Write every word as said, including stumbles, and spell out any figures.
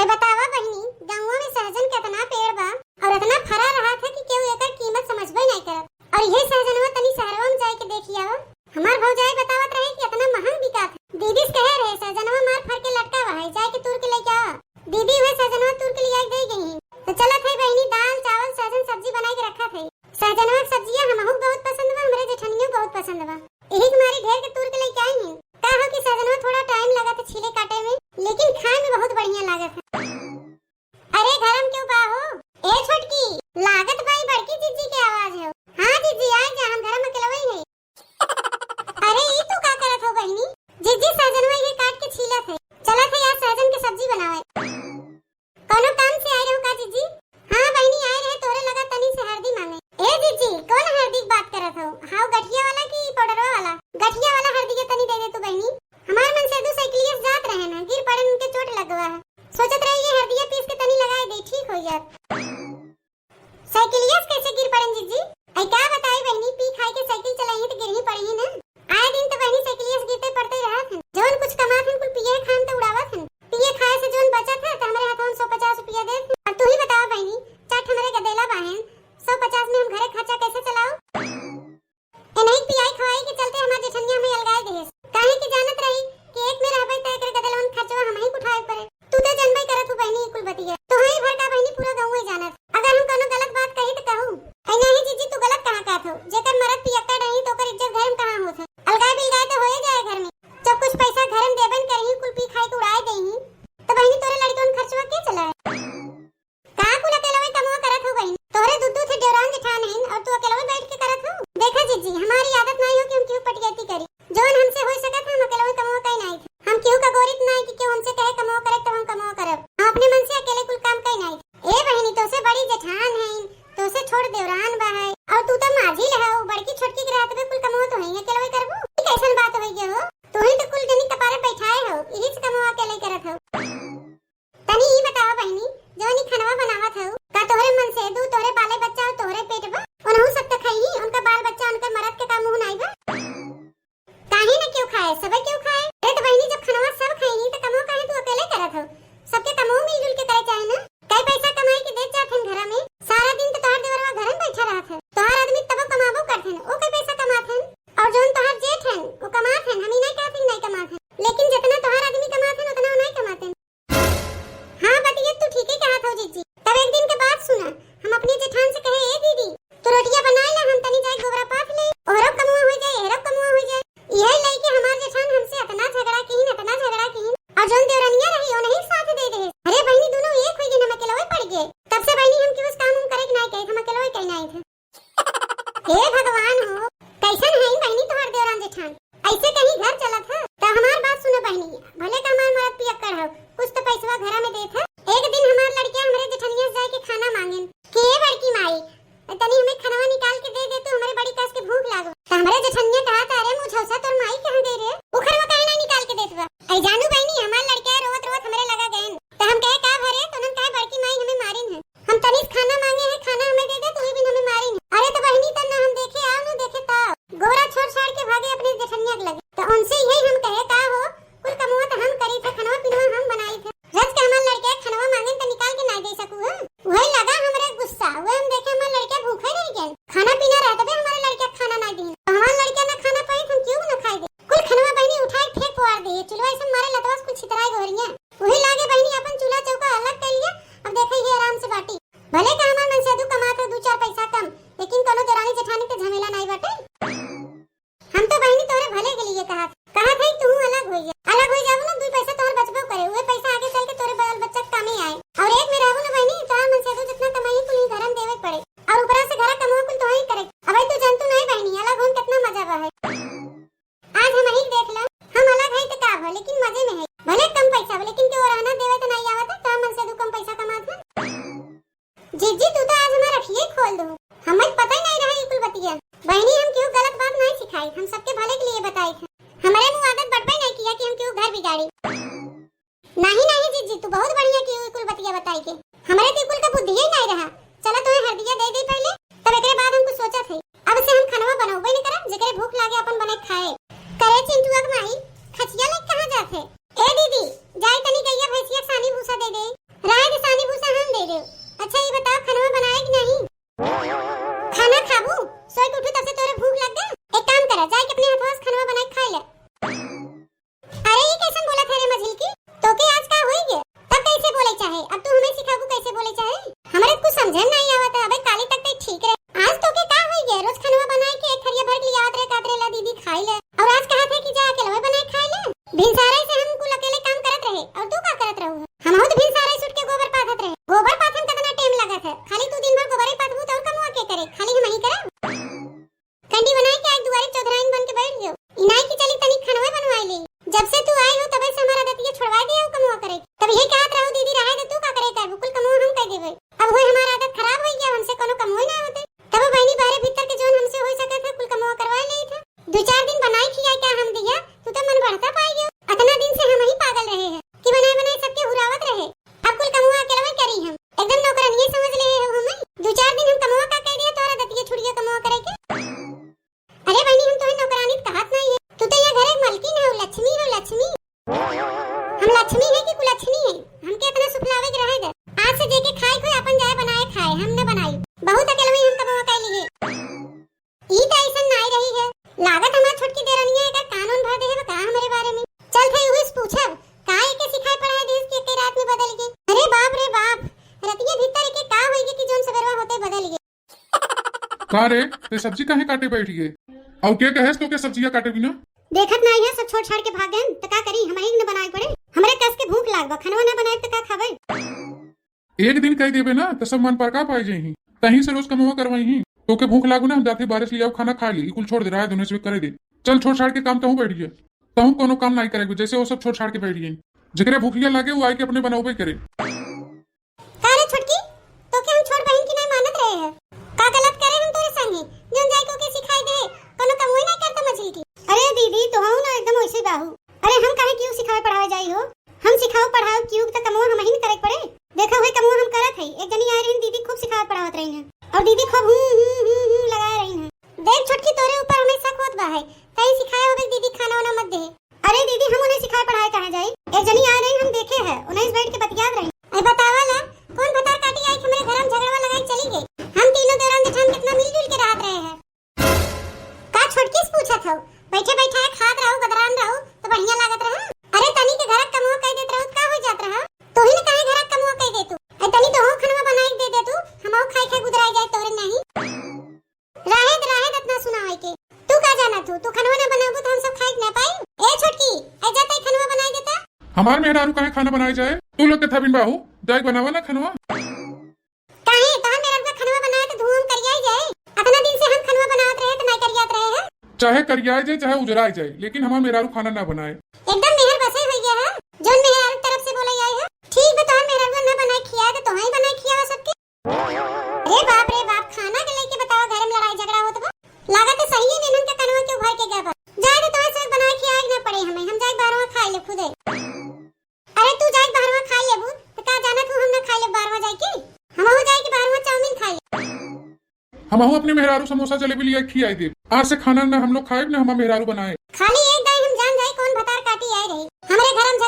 ए बतावा बहिनी, गाँव में सहजन के इतना पेड़ बा और इतना फरा रहत है कि केहू एकर कीमत समझबे नहीं करत। और यही सहजनवा तनी शहरवा में जाए के देखी आओ। हमार भौजाई बतावत रहे कि इतना महंग बिकात है। दीदी से कहे रहे, "सहजनवा मार फर के लटका हुआ है, जाए के तूर के लेके आ।" दीदी वह सहजनवा तूर के लिया दे गई है। तो चलत है बहिनी, दाल, चावल, सहजन सब्जी बनाए के रखत है। सहजनवा के सब्जिया हमहू बहुत पसंद बा, हमरे जेठनियो बहुत पसंद बा। यही के मारे ढेर के तूर के लेके आई हैं। का हो कि सहजनवा थोड़ा टाइम लागत है छीले काटे में, लेकिन खाए में बहुत बढ़िया लागत है। अरे घर में केहू बा हो? ए छोटकी, लागत बा ई बड़की जिज्जी के आवाज है। हाँ जिज्जी, आए जा, हम घर में अकेलवई है। अरे ई तू का करत हो बहिनी? जिज्जी सहजनवा ये काट के छीलत है, चलत है आज सहजन के सब्जी बनावे। कोनो काम से आए रहो का जिज्जी? हाँ बहिनी आए रहे, तोरे लगा तनी से हरदी मांगे। ए जिज्जी, कौन हरदी की बात करत हो? हाउ गठिया वाला कि पाउडरवा वाला? गठिया वाला हरदी के तनी दे दे तू बहिनी। हमार मनसेदू साइकिलिया से जात रहे ना, गिर पड़े, उनके चोट लग गवा है। सोचत रही ये हरदिया पीस के तनी लगाए दे, ठीक हो जात। साइकिलिया से कैसे गिर पड़न जिज्जी? आई का बताई बहिनी, पी खाई के साइकिल चलाई तो गिर ही पड़ी ही ना। आए दिन तो बहिनी साइकिलिया से गिरते पड़ते रहत हैं। जौन कुछ कमात हैं कुल पिए खान तो उड़ावत हैं। पिए खाए से जौन बचत है तो हमरे हाथों में सौ पचास रुपया देत हैं। अब तू ही बताओ बहिनी, चार ठे हमरे गदेला बाहें, सौ पचास में हम घरे खर्चा कैसे चलाओ? इन्हीं पियाई खवाई के चलते हमार जेठनिया हमें अलगाए देहेस। काहे कि जानत रही कि एक में रहबे त एकरे गदेलवन खर्चवा हमही उठावे पड़े। तू तो जनबे करत हूँ बहिनी ई कुल बतिया। तोहरी भर का बहिनी पूरा गाँवे जानत। अगर हम कोनो गलत बात कही तो कहू। ऐ नहीं जीजी, तू गलत कहाँ कहत हो? जेकर मरद पियक्कड़ रही तो ओकर इज्जत घर में कहाँ होत है? अलगाए बिलगाए तो होए जाए घर में। जब कुछ पैसा घर में देबे न करही, कुल पी खाई के उड़ाए देही, तो बहिनी तोरे लड़कन खर्चवा के चलाए? का कुल अकेलवे कमवा करत हो बहिनी? तोहरे दू दू ठे देवरान जेठान हईन और तू अकेलवे बैठ के करत हो? देखा जीजी, हमारी आदत नाई हो कि हम केहू पटियती करी। जौन हमसे होई सकत है, हम अकेलवे कमवा कई नाई थे। हम केहू का गोरित नाई कि केहू हमसे कहे कमवा करे तब हम कमवा करब। हम अपने मन से अकेले कुल काम कई नाई थे। ए बहिनी, तोसे बड़ी जेठान हईन, तोसे छोट देवरान बा है, और तू तो माझी लहू, बड़की छोटकी के रहत बे कुल कमवा तो हईन, अकेलवे करबू? ई कैसन बात होई गया हो? तू ही तो कुल जनी कपारे बैठाए हो, इही से कमवा अकेले करत हो। तनी ई बतावा बहिनी, जौन ई खनवा बनावत हऊ, का तोहरे मनसेदू, तोहरे बाले बच्चा और तोहरे पेट बा? उनहू सब त खइही, उनका बाल बच्चा, उनके मरद के का मुँह नाई बा? काहे न केहू खाए, सबे केहू खाए। अरे त बहिनी, जब खनवा सब खइही त कमवा काहे तू अकेले करत हऊ? सबके कमवा मिलजुल के करे चाहे ना। कई पैसा कमाई के देत जात हन घरा में, सारा दिन त तोहार देवरवा घर में बैठा रहत है। तोहार आदमी तबो कमाबो करत हन, ओ कई पैसा कमात हन? और जौन तोहार जेठ हन, वो कमात हन, हम ई नाई कहत हन नाई कमात हन, लेकिन जितना तोहार आदमी कमात हन उतना वो नाई कमात हन। हाँ, बतिया तू ठीके कहत हऊ जीजी। तब एक दिन के बात सुना, हम अपनी जेठान से कहे, "ए दीदी, तू रोटिया बनाए ला, हम तनी जाए गोबरा पाथ ले, ओहरो कमुआ हो जाए, एहरो कमुआ हो जाए।" यही लइके हमार जेठान हमसे अतना झगड़ा कीन, अतना झगड़ा कीन। और जौन देवरनिया रही, ओनही से का रे, ते सब्जी काहे काटे बैठ गए? अउ के कहेस तोके सब्जिया काटे बिना? देखत नाहीं है, सब छोड़ छाड़ के भाग गए, त का करी, हमहीं न बनाए पड़े। हमरे कस के भूख लाग बा, खनवा ना बनाए त का खाबे? एक दिन कह देबे ना, त सब मन पर का पाए जाही। तहीं से रोज कमवा करवाई ही। तोके भूख लागू ना, हम जाते बारिश ले आओ, खाना खा ली, ई कुल छोड़ दे, रहा दोनों से करे दे। चल, छोड़ छाड़ के काम तहूँ बैठ गया। तहूँ कोनो काम नाहीं करेबे, जैसे वो सब छोड़ छाड़ के बैठ गई। जेकरे भूखिया लागे, वो आए के अपने बनावे करे। का रे छोटकी, तोके हम छोट बहिन की नाहीं मानत रहे हैं? का गलत करे हम तोरे संगे, जोन जाए के ओके सिखाई दे? कोनो कमोई नाहीं करता मझिल की। अरे दीदी, तोहू ना एकदम वैसे बाहू। अरे हम काहे क्यों सिखावे पढ़ावे जाई हो? हम सिखाओ पढ़ाओ क्यों त कमवा हमहीं न करे के पड़े। देखा हुए कमवा हम करत हई, एक जनी आए रही दीदी, खूब सिखावत पढ़ावत रही हैं और दीदी खूब हूँ हूँ हूँ हूँ लगाए रही हैं। देख छोटकी, तोरे ऊपर हमें शक होत बा है, तई सिखाए होबे दीदी खाना वाना मत दे। अरे दीदी, हम उन्हें सिखाए पढ़ाए कहाँ जाई? एक जनी आ रही, हम देखे है, उन्हें बैठ के बतियात रही। अरे बतावा ला, कौन भतार काटी आई कि हमरे घर में झगड़वा लगाई चली गई? हम तीनों देवरान जेठान कितना मिलजुल के रहत रहे हैं। का छोटकी से पूछत हौ? बैठे बैठे खात रहू, गदरान रहू, तो बढ़िया लागत रहा। अरे तनी के घर कमवा कह देत रहू, का हो जात रहा? तू ही न काहे घर कमवा कह दे तू। अरे तनी तो हो खनवा बनाए के दे दे तू, हम खाए खाए गुदराई जाए तोरे नहीं। राहे दे, राहे दे, इतना सुनावे के। तू का जाना तू, तू खनवा ना बनाबू तो हम सब खाए के ना पाई। ए छोटकी, ए जा तई खनवा बनाए देता। हमार मेहरारू काहे खाना बनाए जाए? तू लोग के थाबिन बाहू, जाए बनावा ना खनवा। काहे, तोहर मेहरारू का खनवा बनाए तो धुआं करिया ही जाए। अतना दिन से हम खनवा बनावत रहे तो नाई करियात रहे हैं। चाहे करियाए जाए, चाहे उजराए जाए, लेकिन हमार मेहरारू खाना ना बनाए। एकदम मेहर बसे हुई गया है, जोन मेहरारू तरफ से बोला जाए है। ठीक बा, तोहर मेहरारू ना बनाए खियाए तो तोहाई बनाए खियावा सबके। अरे बाप रे बाप, खाना के लेके बतावा, घर में लड़ाई झगड़ा होत बा। लागत है सही में इन्हन के कनवा के उभर के गया बा। जाए दे, तोहे सब बनाए खियाए के ना पड़े हमें, हम जाए बाहरवा खाए ले खुदे। अरे तू जाए बाहरवा खाए लेबू, तो का जाना तू हम ना खाए ले बाहरवा जाए के? हमहू जाए के बाहरवा चाउमीन खाए ले। हमहू अपने मेहरारू समोसा जलेबी लिया खियाए देब। आज से खाना ना हम लोग खाएब, ना हमार मेहरारू बनाए। खाली एक दाई हम जान जाए कौन भतार काटी आए रही। हमरे घर में